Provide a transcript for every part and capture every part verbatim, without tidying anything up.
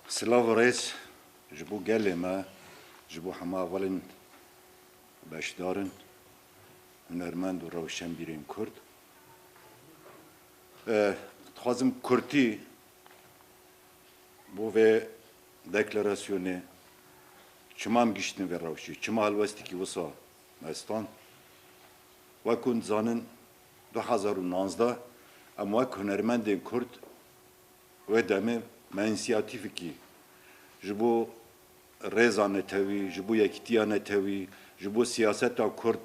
Silav û rêz ji bo gelê me, ji bo hema hevalên beşdar in, hunermend û rewşenbîrên Kurd. Eh, dixwazim kurtî bo vê deklarasyonê çima em giştin vê rewşê, çima helwestekî wisa me stand. Wek hûn dizanin, du hezar û nozde em wek hunermendên Kurd wê demê me însiyatîfekî ji bo rêza netewî, ji bo yekîtiya netewî, ji bo siyaseta Kurd,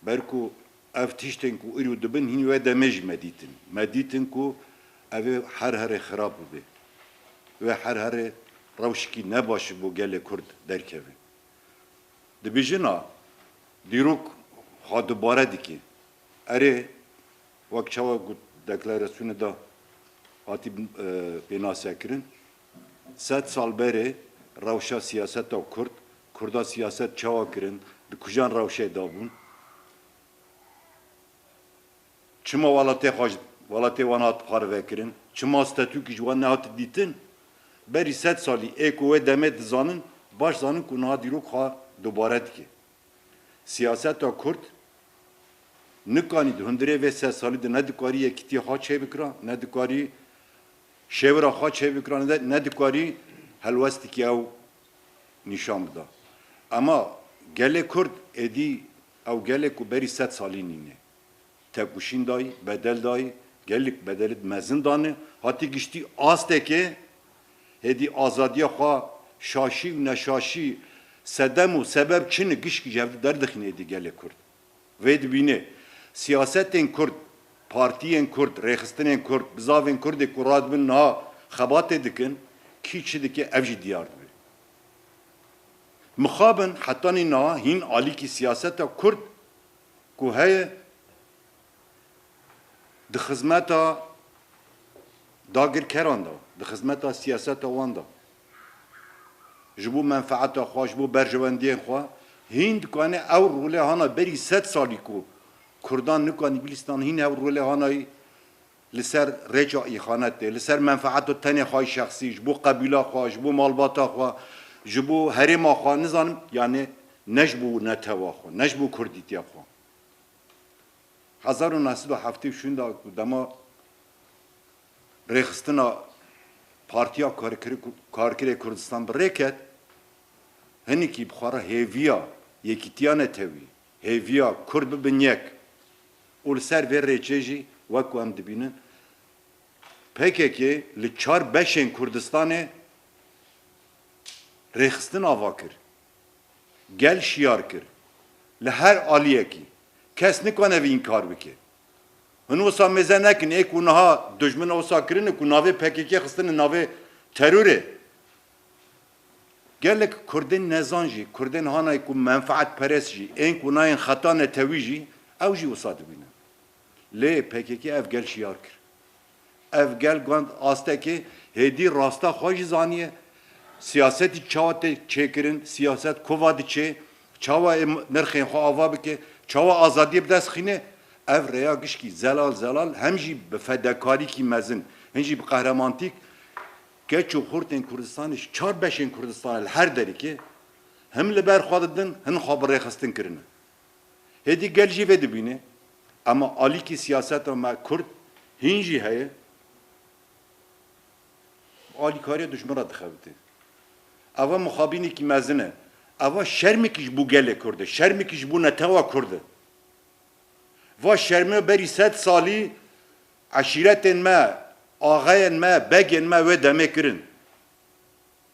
ber ku ev tiştên ku îro dibin hîn wê demê jî me dîtin. Me dîtin ku ev ê her herê xirab bibe. Wê her herê rewşekî nebaş ji bo gelê Kurd derkeve. Dibêjin a, dîrok xwe dubare dike. Erê, wek çawa ku deklarasyonê de hatî, e, pênasekirin, sed sal berê rewşa siyaseta Kurd, Kurda siyaset çawa kirin, di kujan rewşê de bûn? Çima welatê xwe ji, welatê wan hat parvekirin? Çima statûkî ji wan nehat dîtin? Berî sed salî ê ku wê demê dizanin, baş zanin ku niha dîrok xwe dubare dike. Siyaseta Kurd nikanî di hundirê vê sed salî de ne dikarî yekîtiya xwe çêbikira, ne dikarî şêwira xwe çêbikira, ne de, ne dikarî helwestekî ew nîşan bida. Ema gelê Kurd êdî ew gelê ku berî sed salî nîne. Tekoşîn dayî, bedel dayî, gelek bedelî mezin dane. Hatî giştî astekê hêdî azadiya xwe şaşî û neşaşî sedem û sebeb çi ne gişkî ji hev derdixîne êdî gelê Kurd. Vê dibîne siyasetên Kurd, partiyên Kurd, rêxistinên Kurd, bizavên Kurdê ku radibin niha xebatê dikin, kî çi dike ev jî diyar dibe. Mixabin hetanî niha hîn alîkî siyaseta Kurd ku heye di xizmeta dagirkeran de, di xizmeta siyaseta wan de, ji bo menfeeta xwe, ji bo berjewendiyên xwe, hîn dikane ew rolê hana berî sed salî ku Kurdan nikanî bilîstan, hîn ew rolê hanayî li ser rêça îxanetê, li ser menfeeta tenê xwe yî şexsî, ji bo qebîla xwe, ji bo malbata xwe, ji bo herêma xwe, nizanim, yani ne ji bo netewa xwe, ne ji bo kurdîtiya xwe. Hezar û neh sed û heftê û şûn de ku dema rêxistina Partiya Karkirê, Karkirê Kurdistan bi rê ket, hinekî bi xwe re hêviya yekîtiya netewî, hêviya Kurd bibin yek û li ser vê rêçê jî wek ku em dibînin, P K K li çar beşên Kurdistanê rêxistin ava kir. Gel şiyar kir. Li her aliyekî. Kes nikane vî înkar bike. Hin wisa mêze nekin, ê ku niha dijmin wisa kirine ku navê P K K xistine navê terorê. Gelek Kurdên nezan jî, Kurdên hanayê ku menfaetperest jî, ên ku nayên xeta netewî jî, ew jî wisa dibînin. Lê P K K ev gel şiyar kir. Ev gel gund astekê hêdî rasta xwe jî zaniye. Siyasetî çawa tê çêkirin, siyaset kova diçe, çawa ê nirxên xwe ava bike, çawa azadiyê bi dest xîne. Ev rêya gişkî zelal zelal hem jî bi fedekarîkî mezin, hin jî bi qehremantik keç û xurtên Kurdistanê ji çar beşên Kurdistanê li her derîkê him li ber xwe didin, hin xwe bi rêxistin kirine. Hêdî gel jî vê dibîne, ema alîkî siyaseta me Kurd hîn jî heye, alîkariya dijmin re dixebite. Eva mixabînekî mezin e. Eva şermekî ji bo gelê Kurd e, şermekî ji bo netewa Kurd e. Va şerme berî sed salî eşîretên me, axeyên me, begên me wê demê kirin.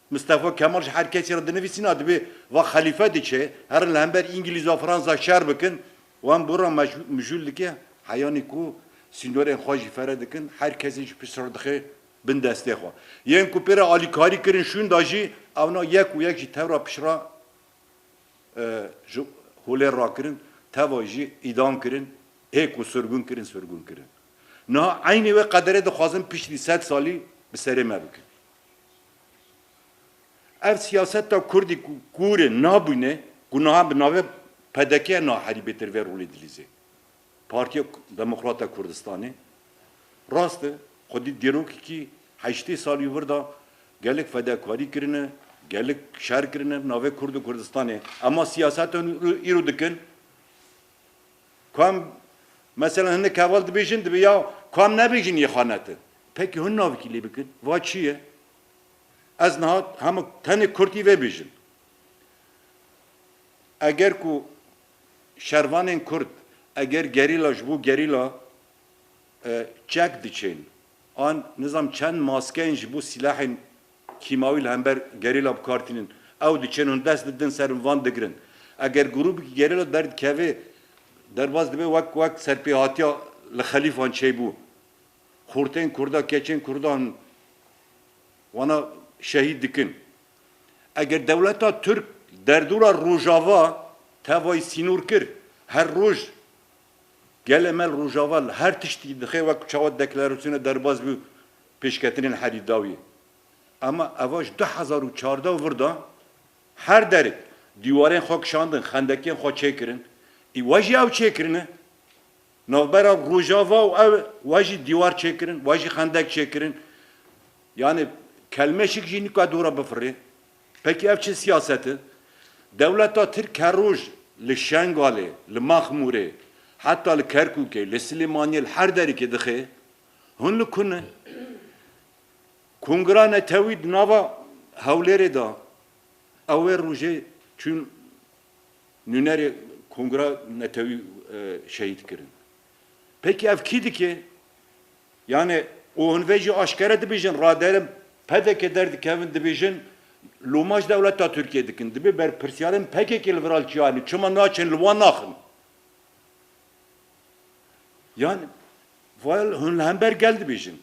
Mistefa Kemal ji her kesî re dinivîsîna, dibê va xelîfe diçe, herin li hember Îngilîza, Fransa şer bikin, wan bûra mej-, mijûl dike, heyanî ku sînorên xwe jî fere dikin, her kesî ji pişt re dixe bin destê xwe. Yên ku pê re alîkarî kirin şûnda jî, ewna yek û yek jî tevra pişt re e, ji holê rakirin, teva jî îdam kirin, ê ku sirgûn kirin, sirgûn kirin. Niha eynî wê qederê dixwazin piştî sed salî bi serê me bikin. Ev siyaseta Kurdî ku kûr e nabûne, ku niha bi navê P D K naherî bêtir vê rolê dilîzê. Partiya Demokrata Kurdistanê. Rast e, xwedî dîrokekî heştê salî vir de Gelek fedakarî kirine, gelek şer kirine navê Kurd û Kurdistanê. Ema siyaseta hûn îro dikin, ku em, mesela, hinek heval dibêjin, dibe ya ku em nebêjin îxanet e. Pekî hûn navikî lê bikin. Va çi ye? Ez niha hema tenê Kurdî vê bêjim. Eger ku şervanên Kurd, eger gerîla ji bo gerîla, e, çek diçên, an nizam çend maskeyên ji bo silahên kîmawî li hember gerîla bi kar tînin, ew diçên hûn dest didin ser van digirin. Eger grûbekî gerîla derdikeve, derbas dibe wek, wek serpêhatiya li Xelîfan çêbû. Xortên Kurda, keçên Kurdan wana şehîd dikin. Eger dewleta Tirk derdora Rojava tevayî sînor kir, her roj gelê me li Rojava li her tiştî dixe, wek çawa deklarasyona derbas bû pêşketinên herî dawî. Ema eva ji du hezar û çardeh vir de her derê dîwarên xwe kişandin, xendekên xwe çêkirin. Î we jî ew çêkirine. Navbera Rojava û ew we jî dîwar çêkirin, we jî xendek çêkirin. Yani kelmeşik jî nika dora bifirê. Pekî ev çi siyaset e? Dewleta Tirk her roj li Şengalê, li Maxmûrê, heta li Kerkûkê, li Silêmaniyê, li her derîkê dixe. Hûn li ku ne? Kongra Netewî di nava Hewlêrê de, ew ê rojê çûn nûnerê Kongra Netewî, e, şehîd kirin. Pekî ev kî dike? Yani, û hûn vê jî aşkere dibêjin, raderin P D K derdikevin dibêjin, loma ji dewleta Tirkiyê dikin. Dibê berpirsiyarên P K K li vir li çiya ne, çima naçin li wan naxin? Yani, val hûn li hember gel dibêjin.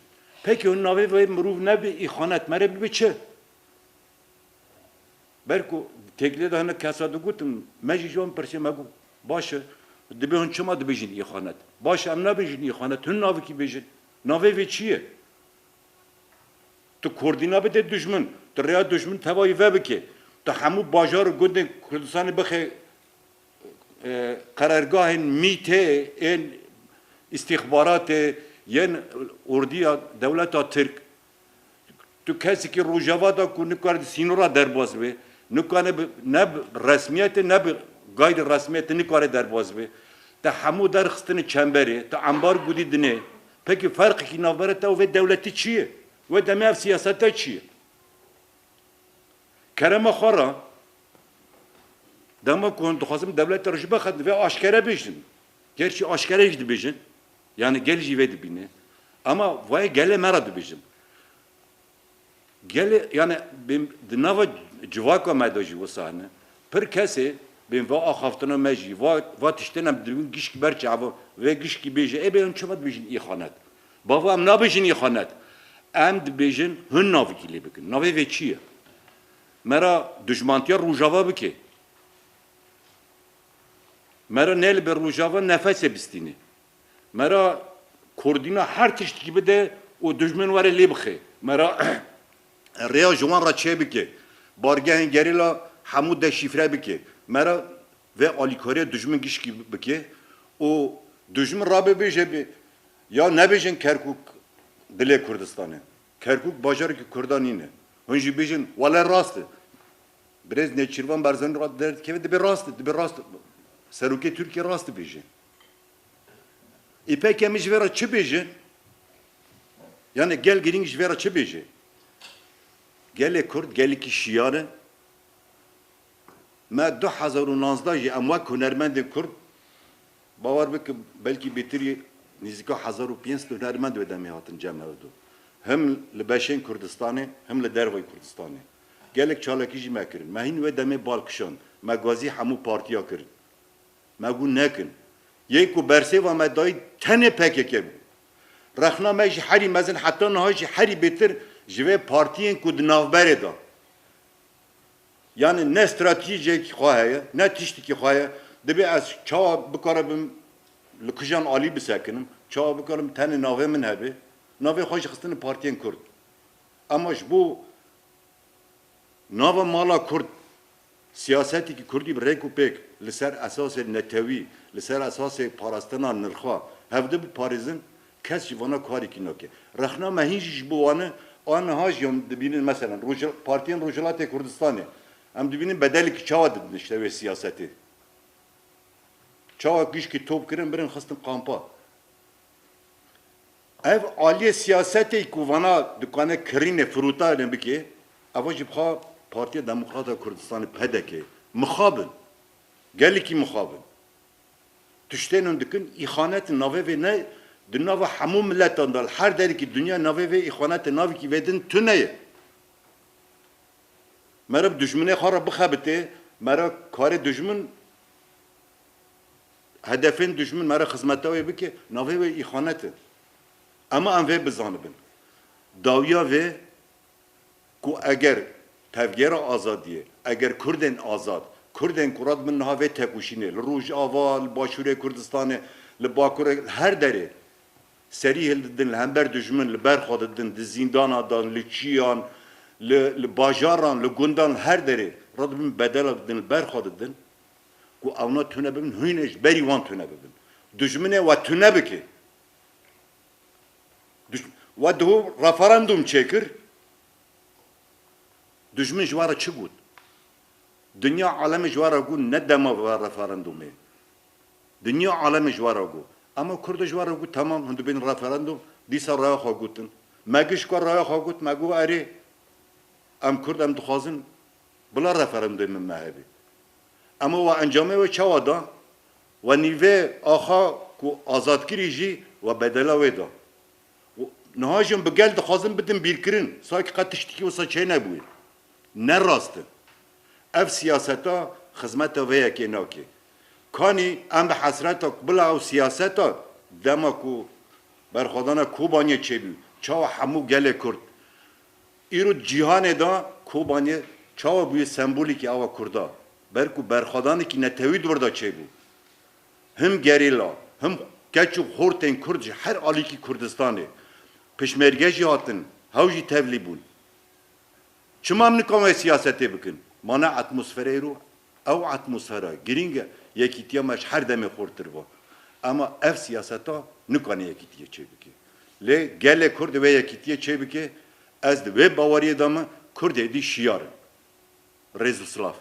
Pekî hûn navê vê mirov nebe îxanet, me re bibe çi? Belku têkilê de hinek kesa digotin, me jî ji wan pirsiye, me got, baş e, dibê hûn çima dibêjin îxanet? Baş e, em nabêjin îxanet, hûn navikî bêjin. Navê vê çi ye? Tu koordîna bide dijmin, tu rêya dijmin tevayî vebike. Tu hemû bajar û gundên Kurdistanê bixe, e, qerargahên mîtê, ên îstîxbaratê, yên ordiya dewleta Tirk. Tu kesekî Rojava da ku nikare di sînora derbas be, nikane bi, ne bi resmiyetê, ne bi gayrî resmiyetê nikare derbas be. Te hemû derxistine çemberê, te embar gudî dinê. Pekî ferqekî navbera te û vê dewletî çi ye? Wê demê ev siyasete çi ye? Kerema xwe re, dema ku hûn dixwazin dewleta re ji bexetin, vê aşkere bêjin. Gerçî aşkere jî dibêjin. Yani gel jî vê dibîne. Ama vayê gelê me re dibêjin. Gelê, yani, bên di nava civaka me de jî wisa hene. Pir kesê bên va axaftina me jî, va, va tiştên em dibin gişkî ber çava, vê gişkî bêje, ê bê hûn çima dibêjin îxanet? Bavo, em nabêjin îxanet. Em dibêjin hûn navikî lê bikin. Navê vê çi ye? Me ra dijmantiya Rojava bike. Me ra nelibe Rojava nefesê bistîne. Me ra koordîna her tiştikî bide û dijmin were lê bixe. Me ra rêya ji wan re çêbike. Bargehên gerîla hemû deşîfre bike. Me ra vê alîkariya dijmin gişkî bike û dijmin rabe bêje bi, ya nebêjin Kerkûk dilê Kurdistanê. Kerkûk bajarekî Kurdan nîne. Hûn jî bêjin, wele rast e. Birêz Nêçîrvan Barzanî ra derdikeve, dibe rast e, dibe rast e. Serokê Tirkiyê rast dibêje. Î pekê min ji vê re çi bêje? Yani gel girîng ji vê re çi bêje? Gelê Kurd, gelekî şiyar e. Me du hezar û nozde jî em wek hunermendên Kurd, bawer bikin, belkî bêtir yê nêzîka hezar û pênc sed hunermend wê demê hatin cem hev du. Him li beşên Kurdistanê, him li derveyî Kurdistanê. Gelek çalakî jî me kirin. Me hîn wê demê bal kişand. Me gazî hemû partiya kirin. Me got nekin. Yê ku bersêva me dayî tenê P K K bû. Rexna me jî herî mezin, heta niha jî herî bêtir ji vê partiyên ku di navberê de. Yani ne stratejiyekî xwe heye, ne tiştekî xwe heye. Dibê ez çawa bikaribim li kijan alî bisekinim, çawa bikarim tenê navê min hebe. Navê xwe jî xistine partiyên Kurd. Ama ji bo nava mala Kurd, siyasetekî Kurdî bi rêk û pêk, li ser esasê netewî, li ser esasê parastina nirxa hevdi biparêzin, kes ji vana karekî nake. Rexna me hîn jî ji bo wan e, A niha jî em dibînin, meselen, Rojhil-, partiyên Rojhilatê Kurdistanê, em dibînin bedelekî çawa didin işte wê siyasetê. Çawa gişkî top kirin, birin xistin kampa. Ev aliyê siyasetê ku vana dikane kirînê, firûtayê bike, eva jî bixa Partiya Demokrata Kurdistanê, P D K, mixabin. Gelekî mixabin. Tiştên hûn dikin, îxanet in navê vê ne, di nava hemû miletan de, li her derekî dinya navê vê îxanetê, navekî vê din tune ye. Mere bi dijminê xwe re bixebitê, mere karê dijmin, hedefên dijmin, mere xizmeta wê bike, navê wê îxanet e. Ema em vê bizanibin. Dawiya vê ku eger tevgera azadiyê, eger Kurdên azad, Kurdên ku radibin niha vê tekoşînê, li Rojava, li Başûrê Kurdistanê, li Bakurê, li her derê, serî hildidin, li hember dijmin li ber xwe didin, di zîndana de, li çiyan, li, li bajaran, li gundan, li her derê radibin bedela didin, li ber xwe didin, ku ewna tune bibin, hûn ê ji berî wan tune bibin. Dijminê we tune bike. Diş-, we diho referandum çêkir, dijmin ji we re çi got? Dinya alemê ji we re got, ne dema ve referandumê. Dinya alemê ji we re got. Ema Kurdo ji we re got, temam, hûn dibên referandum, dîsa raya xwe gotin. Me giş ku raya xwe got, me got, erê, em Kurd em dixwazin bila referandumê me hebe. Ema we encamê wê çawa da? We nîvê axa ku azad kirî jî we bedela wê da. Û niha jî em bi gel dixwazin bidin bîrkirin, sanki qet tiştekî wisa çênebûye. Ne rast e. Ev siyaseta xizmeta vê yekê nake. Kanî em bi hesreta ku bila ew siyaseta dema ku berxwedana Kobaniyê çêbû, çawa hemû gelê Kurd, îro di cîhanê de Kobaniyê çawa bûye sembolîkî awa Kurda? Ber ku berxwedanekî netewî di wir de çêbû. Him gerîla, him keç û xortên Kurd ji her alîkî Kurdistanê, pişmerge jî hatin, hew jî tevlî bûn. Çima em nikan wê siyasetê bikin? Mana atmosferê îro, ew atmosfera girîng e, yekîtiya me ji her demê xurtir ba. Ema ev siyaseta nikane yekîtiyê çêbike. Lê gelê Kurd wê yekîtiyê çêbike, ez di wê baweriyê de me, Kurd êdî şiyar in. Rêz û silav.